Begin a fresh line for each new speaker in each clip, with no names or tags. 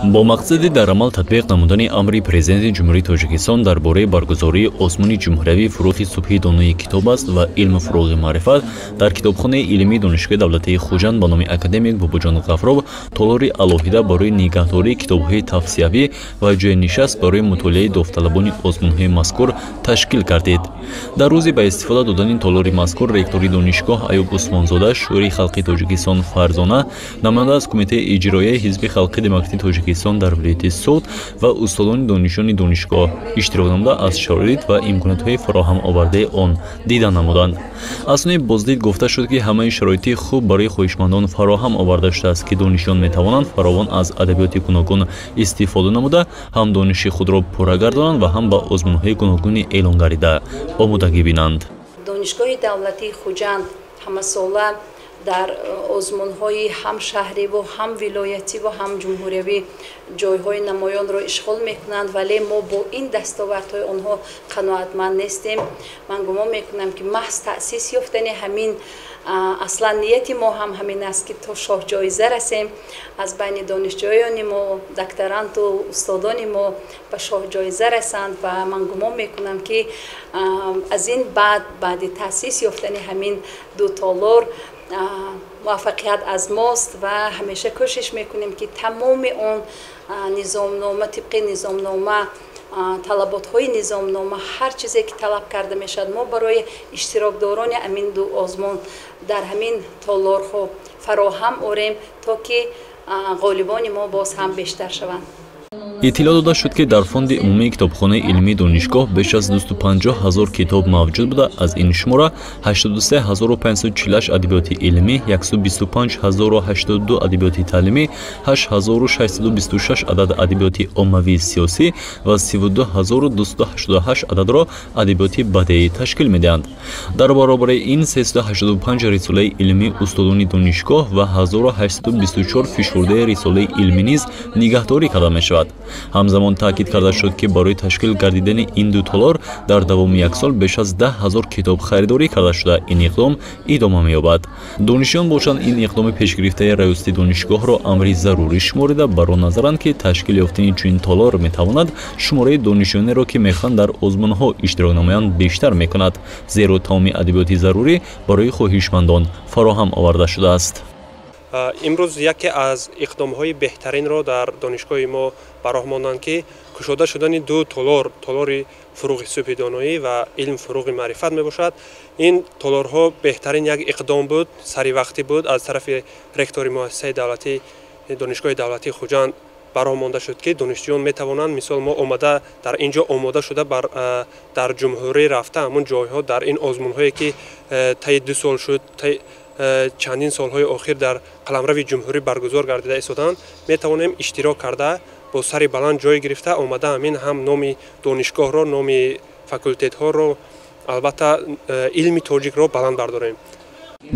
Бо мақсади дар амал татбиқ намудани амри Президенти Ҷумҳурии Тоҷикистон дар бораи баргузории озмуни ҷумҳуриявии «Фурӯғи субҳи донои китоб аст» ва «Илму фурӯғи маърифат» дар китобхонаи илмии Донишгоҳи давлатии Хуҷанд ба номи академик Бобоҷон Ғафуров толори алоҳида барои нигаҳдории китобҳои тавсиявӣ ва ҷои нишаст барои мутолиаи довталабони озмунҳои мазкур ташкил гардид. Дар рӯзи ба истифода додани толори мазкур ректори донишгоҳ Аюб Усмонзода, шоири халқи Тоҷикистон Фарзона, намоянда аз Кумитаи иҷроияи Ҳизби халқи демократии Тоҷикистон дар вилояти Суғд ва устодони донишҷӯёни донишгоҳ иштирок намуда, аз шароит ва имкониятҳои фароҳам овардаи он дида намуданд. Аз сӯи боздид гуфта шуд, ки ҳамаи шароити хуб барои хоҳишмандон фароҳам оварда шудааст, ки донишҷӯён метавонанд фаровон аз адабиёти гуногун истифода намуда, ҳам дониши худро пурра гардонанд ва ҳам ба озмунҳои гуногуни эълон гардида омодагӣ бинанд.
Донишгоҳи давлатии Хуҷанд ҳамасола дар озмунҳои ҳам шаҳриву, ҳам вилоятиву, ҳам ҷумҳуриявӣ ҷойҳои намоёнро ишғол мекунанд, вале мо бо ин дастовардҳои онҳо қаноатманд нестем. Ман гумон мекунам, ки маҳз таъсис ёфтани ҳамин, аслан нияти мо ҳам ҳамин аст, ки то шоҳҷоиза расем. Аз байни донишҷӯёни мо, докторанту устодони мо ба шоҳҷоиза расанд ва ман гумон мекунам, ки аз ин баъд, баъди таъсис ёфтани ҳамин ду толор, муваффақият аз мост ва ҳамеша кӯшиш мекунем, ки тамоми он низомнома, тибқи низомнома, талаботҳои низомнома, ҳар чизе ки талаб карда мешавад, мо барои иштирокдорони ҳамин ду озмун дар ҳамин толорҳо фароҳам орем, то ки ғолибони мо боз ҳам бештар шаванд.
Иттилоъ дода шуд, ки дар фонди умумии китобхонаи илмии донишгоҳ беш аз 250 ҳазор китоб мавҷуд буда, аз ин шумора 83 548 адабиёти илмӣ, 125 082 адабиёти таълимӣ, 8626 адад адабиёти оммавии сиёсӣ ва 32 288 ададро адабиёти бадеӣ ташкил медиҳанд. Дар баробари ин 385 рисолаи илмии устодони донишгоҳ ва 1824 фишурдаи рисолаи илмӣ низ нигаҳдорӣ карда мешавад. Ҳамзамон таъкид карда шуд, ки барои ташкил гардидани ин ду толор дар давоми як сол беш аз 10 000 китоб харидорӣ карда шуда, ин иқдом идома меёбад. Донишҷӯён бошанд, ин иқдоми пешгирифтаи раёсати донишгоҳро амри зарурӣ шуморида, бар он назаранд, ки ташкил ёфтани чунин толор метавонад шумораи донишҷӯёнеро, ки мехоҳанд дар озмунҳо иштирок намоянд, бештар мекунад, зеро тамоми адабиёти зарурӣ барои хоҳишмандон фароҳам оварда шудааст.
Имрӯз яке аз иқдомҳои беҳтаринро дар донишгоҳи мо ба роҳ монданд, ки кушода шудани ду толор, толори «Фурӯғи субҳи доноӣ» ва «Илм фурӯғи маърифат» мебошад. Ин толорҳо беҳтарин як иқдом буд, саривақтӣ буд, аз тарафи ректори муассисаи давлатӣ Донишгоҳи давлатии Хуҷанд ба роҳ монда шуд, ки донишҷӯён метавонанд, мисол, мо омада дар ин ҷо омода шуда, дар ҷумҳурӣ рафта, ҳамун ҷойҳо дар ин озмунҳое, ки таи 2 сол шуд, чандин солҳои охир дар қаламрави ҷумҳурӣ баргузор гардида истоданд, метавонем иштирок карда, бо сари баланд ҷой гирифта омада, ҳамин ҳам номи донишгоҳро, номи факултетҳоро, албатта илми тоҷикро баланд бардорем.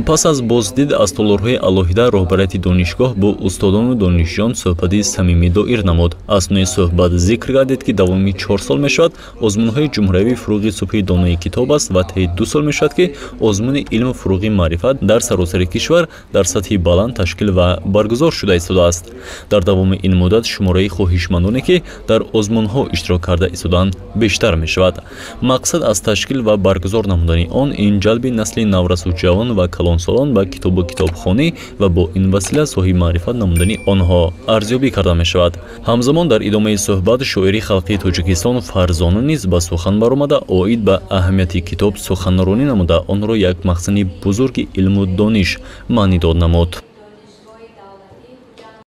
Пас аз боздид аз толорҳои алоҳида роҳбарияти донишгоҳ бо устодону донишҷӯён суҳбати самимӣ доир намуд. Аснои суҳбат зикр гардид, ки давоми 4 сол мешавад озмунҳои ҷумҳуриявии «Фурӯғи субҳи донои китоб аст» ва таи 2 сол мешавад, ки озмуни «Илму фурӯғи маърифат» дар саросари кишвар дар сатҳи баланд ташкил ва баргузор шуда истодааст. Дар давоми ин муддат шумораи хоҳишмандоне, ки дар озмунҳо иштирок карда истодаанд, бештар мешавад. Мақсад аз ташкил ва баргузор намудани он ин ҷалби насли наврасу ҷавон ва калонсолон ба китобу китобхонӣ ва бо ин васила соҳиби маърифат намудани онҳо арзёбӣ карда мешавад. Ҳамзамон дар идомаи суҳбат шоири халқии Тоҷикистон Фарзона низ ба сухан баромада, оид ба аҳамияти китоб суханронӣ намуда, онро як махзани бузурги илму дониш маънидод намуд.